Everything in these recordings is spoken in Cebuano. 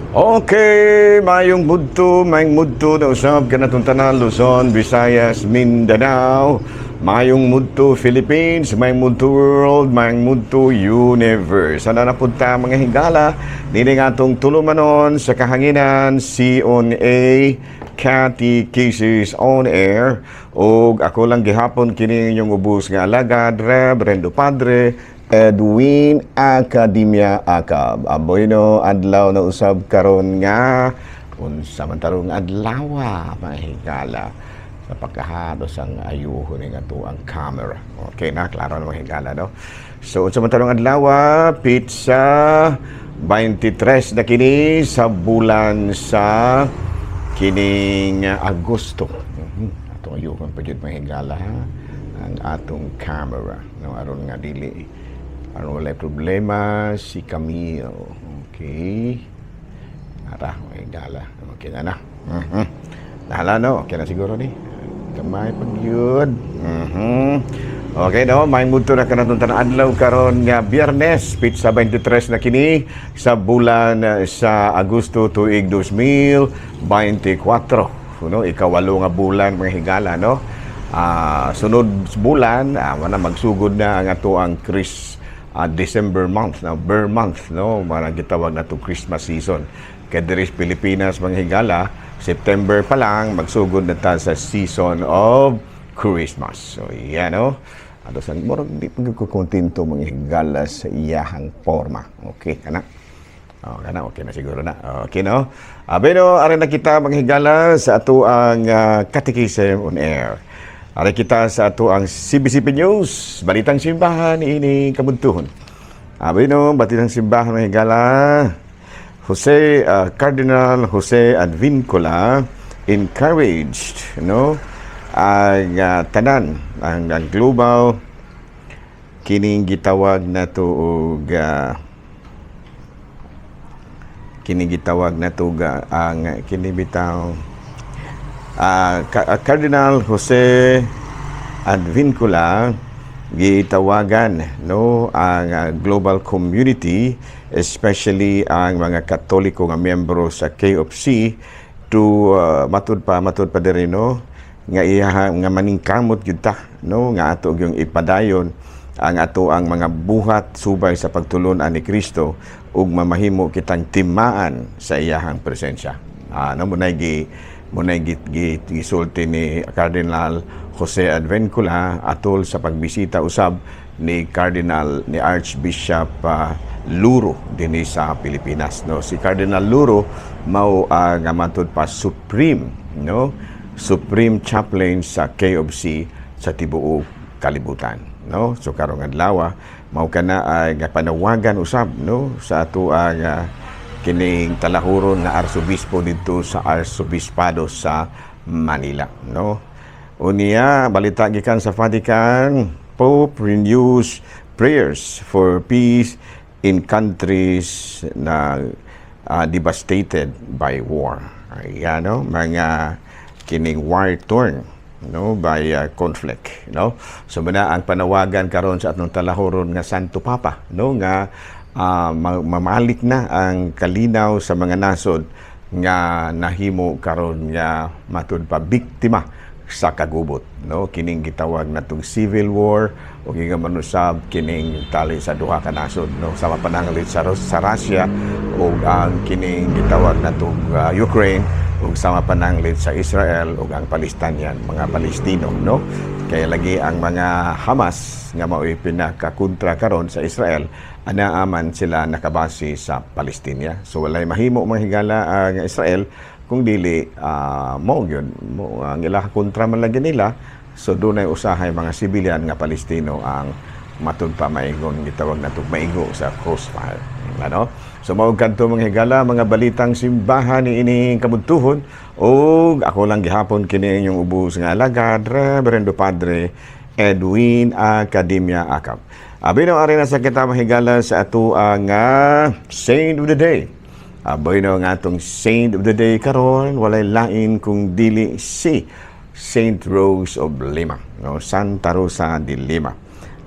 Okay, mayong mudto na usab kanatong tanan, Luzon, Visayas, Mindanao, mayong mudto Philippines, mayong mudto world, mayong mudto universe. Sana napunta, mga higala, nini nga atong tulumanon sa kahanginan, C on A, Catechesis on Air, ug ako lang gihapon kini inyong ubos nga alagad, Reverendo Padre Edwin Academia Acab. Aboy no, adlaw na usab karon nga unsa man tarong adlaw, mga higala, sa pagkahados ang ayuhon nga to ang camera. Okay na, klaro na, mga higala, no? So unsa man tarong adlaw, petsa 23 na kini sa bulan sa kining Agosto. Atong ayuhon pa jud, mga higala, ha, ang atong camera, no, aron nga dili, aron walay problema si Camille. Okay. Ara, mga higala. Okay na na. Nahala, no? Okay na siguro ni. Gamay pag yun. Okay, no? May mudto na kanatong tanan adlaw karon nga Biyernes, petsa 23 na kini sa bulan sa Agosto tuig 2024. No, ikawalo nga bulan, mga higala, no? Sunod bulan, wala magsugod na ang ato ang Chris December month, na Ber month, no? Marang gitawag na to Christmas season. Kay diri sa Pilipinas, mga higala, September pa lang magsugod na ta sa season of Christmas. So, yan, no? Ato sa murag di pa ko kontento, mga higala, sa iyahang forma. Okay, kana. Oh, kana okay na siguro na. Okay, no? Abeno, ari na kita, mga higala, sa ato ang Catechism on Air. Ari kita sa ato ang CBCP News, Balitang Simbahan ini kabuntuhon. Abeno, Balitang Simbahan, mga higala. Jose Cardinal Jose Advincula encouraged, no, ang tanan ang global kining gitawag na to og kining gitawag na to og, ang kini bitaw Cardinal Jose Advincula gitawagan, no, ang global community, especially ang mga Katoliko nga miyembro sa KOC, to matud pa diri, no, nga iya nga maningkamot gyud ta, no, nga ato gyung ipadayon ang ato ang mga buhat subay sa pagtulon-an ni Kristo ug mamahimo kitang timaan sa iyahang presensya. No, munay gisulti ni Cardinal Jose Advincula atol sa pagbisita usab ni Cardinal, ni Archbishop Luro dinhi sa Pilipinas, no? Si Cardinal Luro mao ang matud pa supreme, no, supreme chaplain sa KOC sa tibuok kalibutan, no? So karong adlaw mao kana ay nga panawagan usab, no, sa ato ang kining talahuron nga arsobispo didto sa Arsobispado sa Manila, no? Unya, balita gikan sa Vatican, Pope renews prayers for peace in countries na devastated by war. Ayan, no? Mga kining war torn, no, by conflict, no? So muna ang panawagan karon sa atong talahuron nga Santo Papa, no, nga mamalik na ang kalinaw sa mga nasod nga nahimo karon nga matud pa biktima sa kagubot, no, kining gitawag natong civil war o gigaman usab kining tali sa duha ka nasod, no, sama pananglit sa Russia ug ang kining gitawag natong Ukraine ug sama pananglit sa Israel ug ang Palestinian, mga Palestino, no? Kaya lagi ang mga Hamas nga mao'y pinakakontra karon sa Israel, anaa man sila nakabase sa Palestina. So walay mahimo, mga higala, ang Israel kung dili mao gyud mo ang ila kontra man lagi nila. So dunay usahay mga sibilyan nga Palestino ang matud pa maingon gitawag nato maigo sa crossfire, ano? So mao kadto, mga higala, mga balitang simbahan ni ining kabuntuhon ug ako lang gihapon kini inyong ubos nga alagad, Reverendo Padre Edwin Academia Acab. Abi no, ari na sa kita, mga higala, sa ato ang Saint of the Day. Aboy no, nga atong Saint of the Day karon walay lain kung dili si Saint Rose of Lima, no, Santa Rosa de Lima.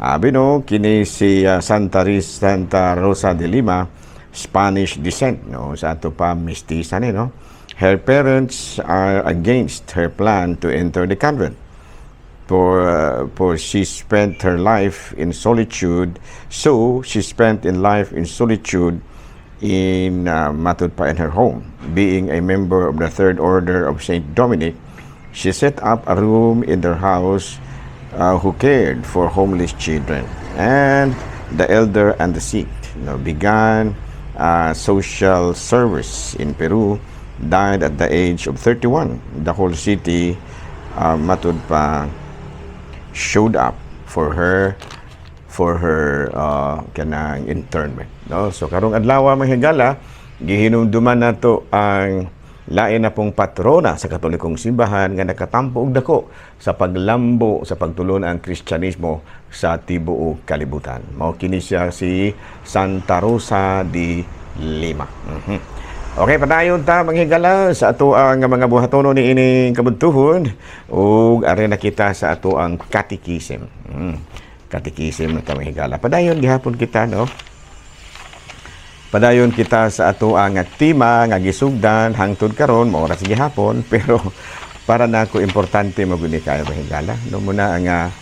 Abi no, kini si Santa Rosa de Lima. Spanish descent, no? Sa ato pa, mestiza ni, no? Her parents are against her plan to enter the convent, for she spent her life in solitude. So she spent in life in solitude in matud pa in her home. Being a member of the Third Order of Saint Dominic, she set up a room in their house who cared for homeless children and the elder and the sick. Began social service in Peru. Died at the age of 31. The whole city, matud pa, showed up for her kanang internment, no? So karong adlaw, mga higala, gihinumduman nato ang lain na pong patrona sa Katolikong simbahan nga nakatampo og dako sa paglambo sa pagtulon ang Kristyanismo sa tibuok kalibutan. Mao kini siya si Santa Rosa de Lima. Okay, padayon ta, mga higala, sa ato ang mga buhatono ni ining kabuntuhon ug ari na kita sa ato ang catechism. Catechism na ta, mga higala. Padayon gihapon kita, no? Padayon kita sa ato ang tema nga gisugdan hangtod karon, mao ra sa gihapon, pero para nako importante mo guni kayo, mga higala, no? Muna ang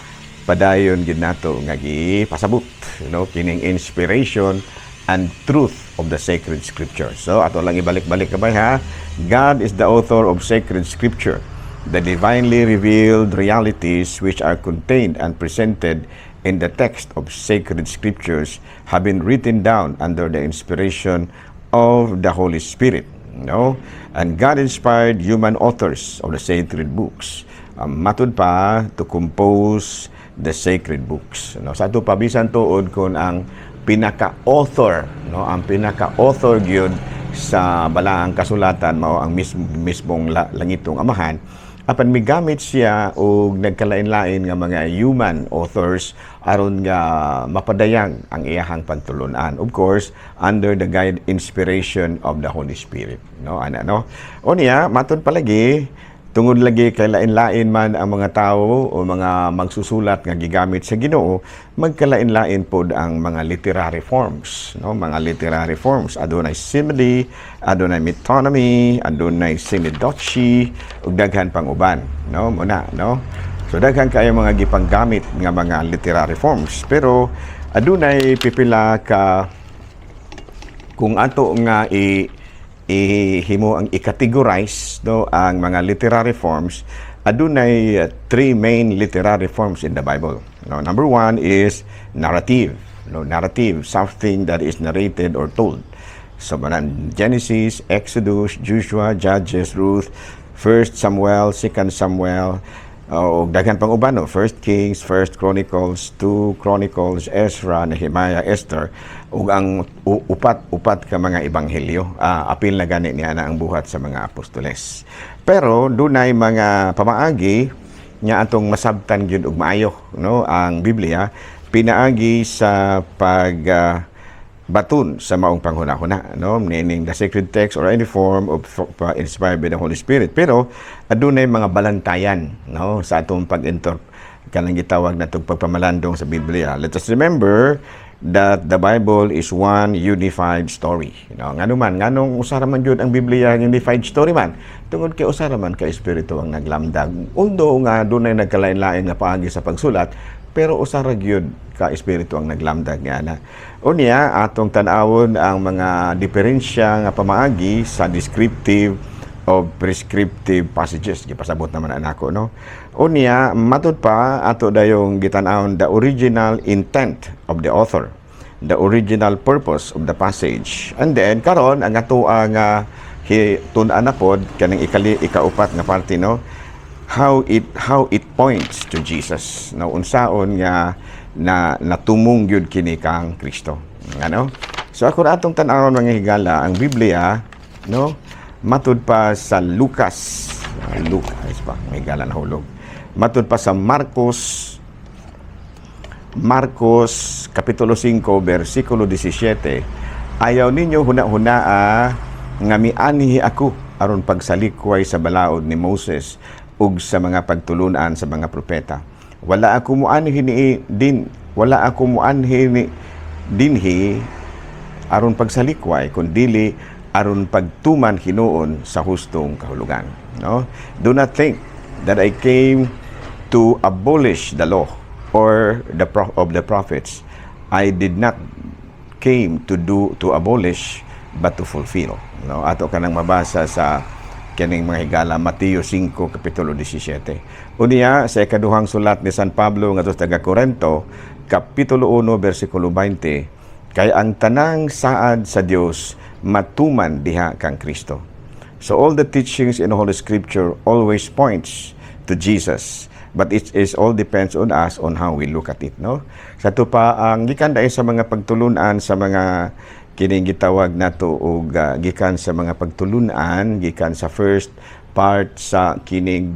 padayon gid nato nga gipasabot, no, kining inspiration and truth of the sacred scripture. So ato lang ibalik-balik kabay ha. God is the author of sacred scripture. The divinely revealed realities which are contained and presented in the text of sacred scriptures have been written down under the inspiration of the Holy Spirit. No? And God inspired human authors of the sacred books. Matud pa, to compose the sacred books. No? Sa ato pa, bisan tuod kung ang pinaka-author, no, ang pinaka-author gyud sa balaang kasulatan mao ang mismong langitong Amahan, apan migamit siya og nagkalain-lain nga mga human authors aron nga mapadayag ang iyahang pagtulunan, of course under the guide inspiration of the Holy Spirit, no? Ana, no? Unya, matud palagi, tungod lagi kay lain-lain man ang mga tao o mga magsusulat nga gigamit sa Ginoo, magkalain-lain pod ang mga literary forms, no? Mga literary forms, adunay simile, adunay metonymy, adunay synecdoche, ug daghan pang uban, no? Muna, no? So daghan kayo mga gipanggamit nga mga literary forms, pero adunay pipila ka kung ato nga i ihimo ang i-categorize, no, ang mga literary forms, adunay three main literary forms in the Bible, no? Number one is narrative, no? Narrative, something that is narrated or told. So manan Genesis, Exodus, Joshua, Judges, Ruth, First Samuel, Second Samuel, o daghan pang uban, no? First Kings, First Chronicles, Two Chronicles, Ezra, Nehemiah, Esther, ug ang upat upat ka mga ebanghelyo. Apil na gani niya na ang buhat sa mga apostoles. Pero dunay mga pamaagi nga atong masabtan gyud og maayo, no, ang Biblia pinaagi sa pag baton sa maong panghuna-huna, no, meaning the sacred text or any form of inspired by the Holy Spirit. Pero adunay mga balantayan, no, sa atong pag-inter kanang gitawag natong pagpamalandong sa Biblia. Let us remember that the Bible is one unified story, no? Ngano man, nganong usa ra man jud ang Biblia, unified story man? Tungod kay usa ra man ka espiritu ang naglamdag. Although nga dunay nagkalain-lain nga paagi sa pagsulat, pero usa ra gyud ka espiritu ang naglamdag nga ana. Unya, atong tan-awon ang mga diferensya nga pamaagi sa descriptive o prescriptive passages. Gipasabot naman nako, no? Unya, matud pa, ato dayong gitan-awon the original intent of the author, the original purpose of the passage. And then karon ang ato ang tun-an na pod kaning ikali ikaupat nga parte, no, how it points to Jesus, no? Unsaon nga na natumong gyud kini kang Kristo, ano? So ako atong tan-awon, mga higala, ang Biblia, no? Matud pa sa Lucas, Lucas pa, mga higala, nahulog. Matud pa sa Marcos, Marcos Kapitulo 5 versikulo 17, "Ayaw ninyo huna-hunaa nga mianhi ako aron pagsalikway sa balaod ni Moses ug sa mga pagtulunan sa mga propeta. Wala ako muanhi ni din wala ako muanhi ni dinhi aron pagsalikway kundili aron pagtuman hinuon sa hustong kahulugan, no? "Do not think that I came to abolish the law or the of the prophets. I did not came to abolish but to fulfill," no? Ato kanang mabasa sa kining, mga higala, Mateo 5 kapitulo 17. Unya sa ikaduhang sulat ni San Pablo ngadto sa taga Corinto, kapitulo 1 bersikulo 20, kay ang tanang saad sa Dios matuman diha kang Kristo. So all the teachings in the Holy Scripture always points to Jesus. But it is all depends on us on how we look at it, no? Sa ato pa ang gikan dahil sa mga pagtulunan sa mga kining gitawag nato og gikan sa mga pagtulunan gikan sa first part sa kining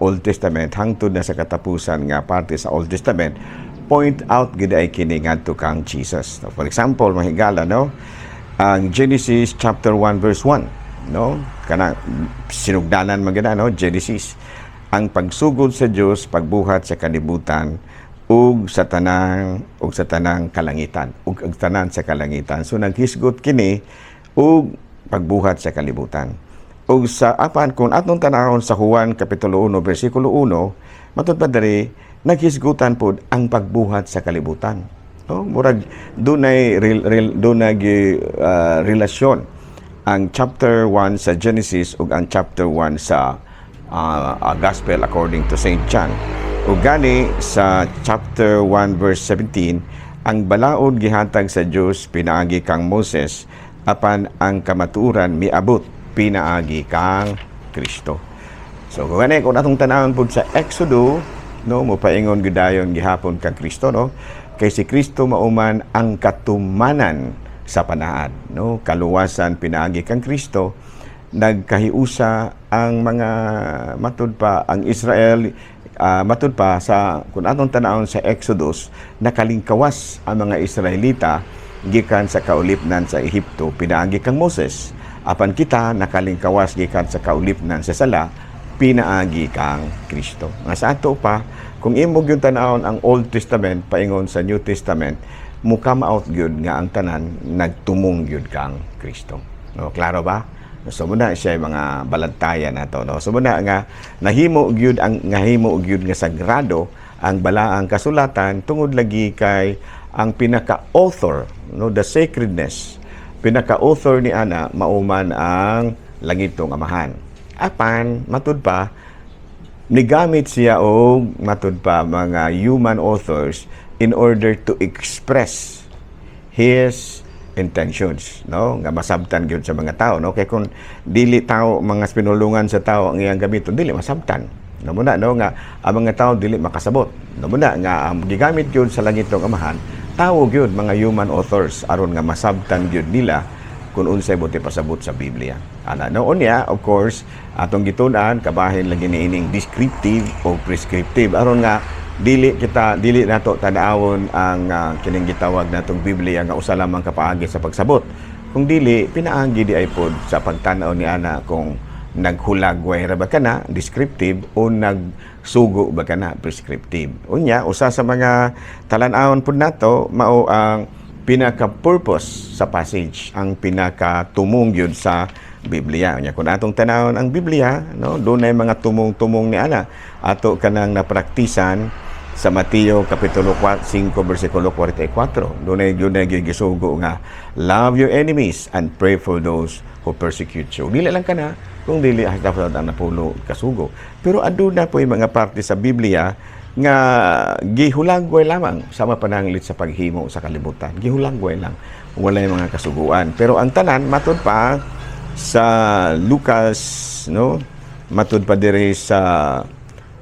Old Testament hangtod na sa katapusan nga parte sa Old Testament, point out gid ay kini ngadto kang Jesus. For example, mga higala, no, ang Genesis chapter 1 verse 1, no, kana sinugdanan man gid, no? Genesis, ang pagsugod sa Dios pagbuhat sa kalibutan ug sa tanang kalangitan ug ang tanan sa kalangitan. So naghisgot kini og pagbuhat sa kalibutan. Ug sa apan kung atong tanawon sa Juan kapitulo 1 bersikulo 1, matud pa diri naghisgutan pod ang pagbuhat sa kalibutan, no? Murag dunay dunay relasyon ang chapter 1 sa Genesis ug ang chapter 1 sa Gospel according to St. John. Ug gani sa chapter 1 verse 17, ang balaod gihatag sa Dios pinaagi kang Moses, apan ang kamatuoran miabot pinaagi kang Kristo. So kung gani kung atong tan-awon pud sa Exodo, no, mopaingon gyud dayon gihapon kang Kristo, no? Kay si Kristo mauman ang katumanan sa panaad, no? Kaluwasan pinaagi kang Kristo, nagkahiusa ang mga matud pa ang Israel, matud pa sa kung atong tan-awon sa Exodus, nakalingkawas ang mga Israelita gikan sa kaulipnan sa Ehipto pinaagi kang Moses, apan kita nakalingkawas gikan sa kaulipnan sa sala pinaagi kang Kristo. Nga sa ato pa, kung imo gyud tan-awon ang Old Testament paingon sa New Testament, mo come out gyud nga ang tanan nagtumong gyud kang Kristo. No, klaro ba? So muna siya yung mga balantayan nato, no? So muna nga nahimo gyud ang nahimo gyud nga sagrado ang balaang kasulatan tungod lagi kay ang pinaka-author, no, the sacredness, pinaka-author ni ana mauman ang langitong Amahan. Apan matud pa nigamit siya og matud pa mga human authors in order to express his intentions, no, nga masabtan gyud sa mga tao, no? Kay kung dili tao, mga pinulungan sa tao ang iyang gamiton, dili masabtan, no? Muna, no, nga ang mga tao dili makasabot, no? Muna nga ang gigamit gyud sa langitong Amahan, tao gyud, mga human authors, aron nga masabtan gyud nila kung unsay buot pasabot sa Biblia ana, no? Unya, of course, atong gitun-an kabahin lagi niining descriptive o prescriptive aron nga dili kita, dili nato tan-awon ang kining gitawag natong Biblia nga usa lamang ka paagi sa pagsabot, kung dili pinaagi di ay pod sa pagtan-aw ni ana kung naghulagway ra ba kana, descriptive, o nagsugo ba kana, prescriptive. Unya usa sa mga talan-awon pud nato mao ang pinaka-purpose sa passage, ang pinaka-tumong yun sa Biblia. Unya kung atong tanawon ang Biblia, no, dunay mga tumong-tumong ni ana. Ato kanang napraktisan sa Mateo kapitulo 4, 5 bersikulo 44. Dunay gyud gisugo nga love your enemies and pray for those who persecute you. Dili lang kana kung dili hasta ang napulo kasugo. Pero aduna po yung mga parte sa Biblia nga gihulagway lamang sa mapananglit sa paghimo sa kalibutan. Gihulagway lang. Walay mga kasuguan. Pero ang tanan matud pa sa Lucas, no? Matud pa diri sa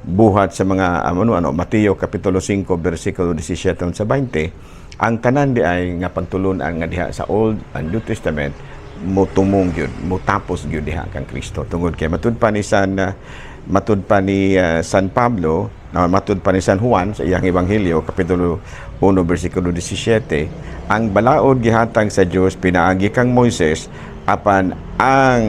buhat sa mga ano ano Mateo kapitulo 5 bersikulo 17 sa 20, ang tanan di ay nga pagtulunan nga diha sa Old and New Testament motumong gyud, motapos gyud diha kang Kristo, tungod kay matud pa ni San Pablo na matud pa ni San Juan sa iyang ebanghelyo kapitulo 1 bersikulo 17, ang balaod gihatag sa Dios pinaagi kang Moises, apan ang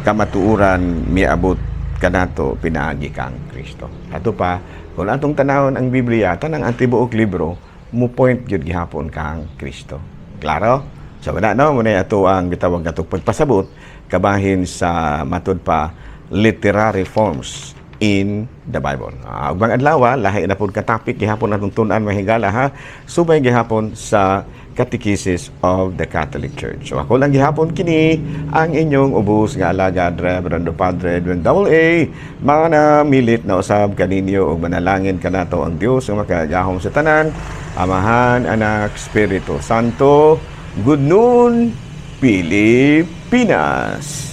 kamatuoran miabot kanato pinaagi kang Kristo. Ato pa, kung atong tanawon ang Biblia, tanang ang tibuok libro mo point gyud gihapon kang Kristo. Klaro? So wala, no, muna ato ang gitawag nga pagpasabot kabahin sa matud pa literary forms in the Bible. Ugbang adlaw, lahi na pud ka topic gihapon atong tun-an, mga higala, ha. Subay gihapon sa Catechesis of the Catholic Church. So ako lang gihapon kini ang inyong ubos nga alagad, Reverendo Padre Edwin AA. Manamilit na usab kaninyo ug manalangin kanato ang Dios nga makagagahom sa tanan, Amahan, Anak, Espiritu Santo. Good noon, Pilipinas.